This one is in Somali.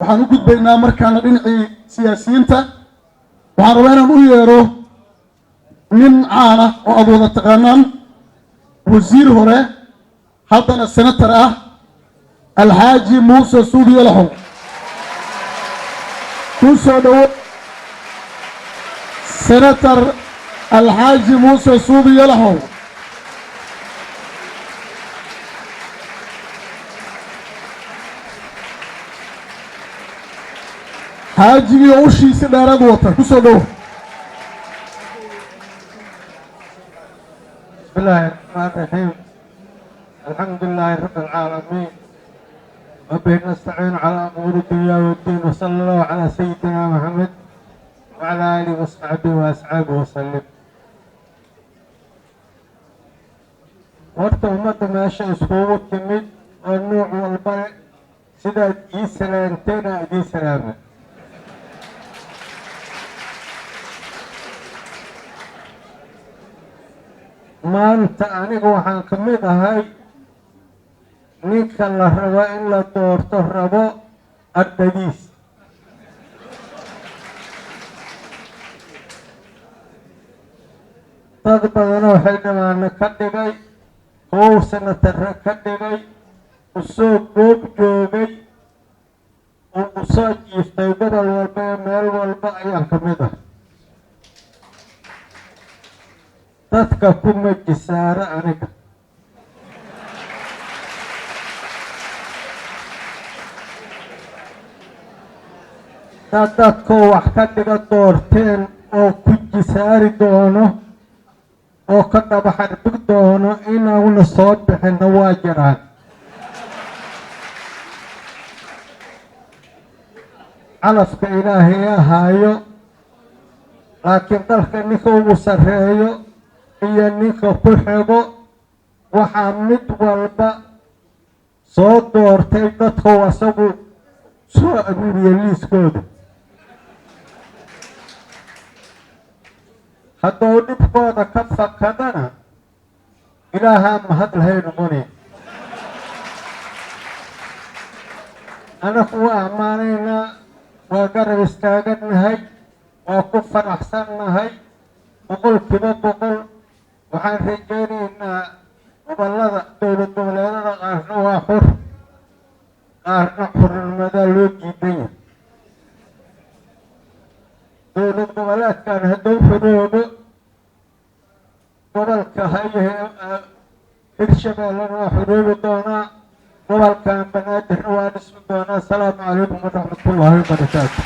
Waxaan u gudbaynaa markaana dhinacii siyaasiyiinta. Waxaan rabaa inaan u yeero nin caana oo aad wada taqaanaan, wasiir hore, haddana senator ah, Alxaaji Muuse Suudi Yalaxow. Ku soo dhowo, Senator Alxaaji Muuse Suudi Yalaxow. Xaajigii oo ushiisi dheeraad wata, ku soo dhowo. بسم الله الرحمن الرحيم، الحمد لله رب العالمين، وبه نستعين على أمور الدنيا والدين، وصلى الله على سيدنا محمد وعلى آله وصحبه وأصحابه وسلم. Horta ummadda meesha iskugu timid oo nuuc walba leh, sidaad ii salaanteena idiin salaama. Maanta aniga waxaan ka mid ahay ninka la rabo in la doorto, rabo ardadiis. Dad badanoo xildhibaano ka dhigay, kow senatare ka dhigay, usoo goob joogay oo usoo jiiftay gobol walba ee meel walba ayaan ka mid ah. Dadka kuma jisaaro aniga. Dad dadkoo wax ka dhiga doorteen oo ku jisaari doono oo ka daba xarbig doono inauna soo bixinno waa jiraan. Calafka Ilaahay ahaayo, laakiin dalka ninka ugu sarreeyo iyo ninka ku xigo waxaa mid walba soo doortay dadkuu asagu soo aruuriya liiskooda. Hadduu dhibkooda ka fakadana, Ilaahaa mahad lahay noqonaya. Anaku waa ammaanaynaa, waa garab istaaganahay, waa ku faraxsannahay 100%. Waxaan rajaynaynaa gobollada dowlad goboleedada qaarna waa xur, qaarna xurnimadaa loo diidan yahay. Dowlad goboleedkan hadduu xuroobo, gobolka hayahe Hirshabeellena waa xuroobi doonaa, gobolkan Banaadirna waa dhismi doonaa. Asalaamu calaykum waraxmatullaahi wabarakaatu.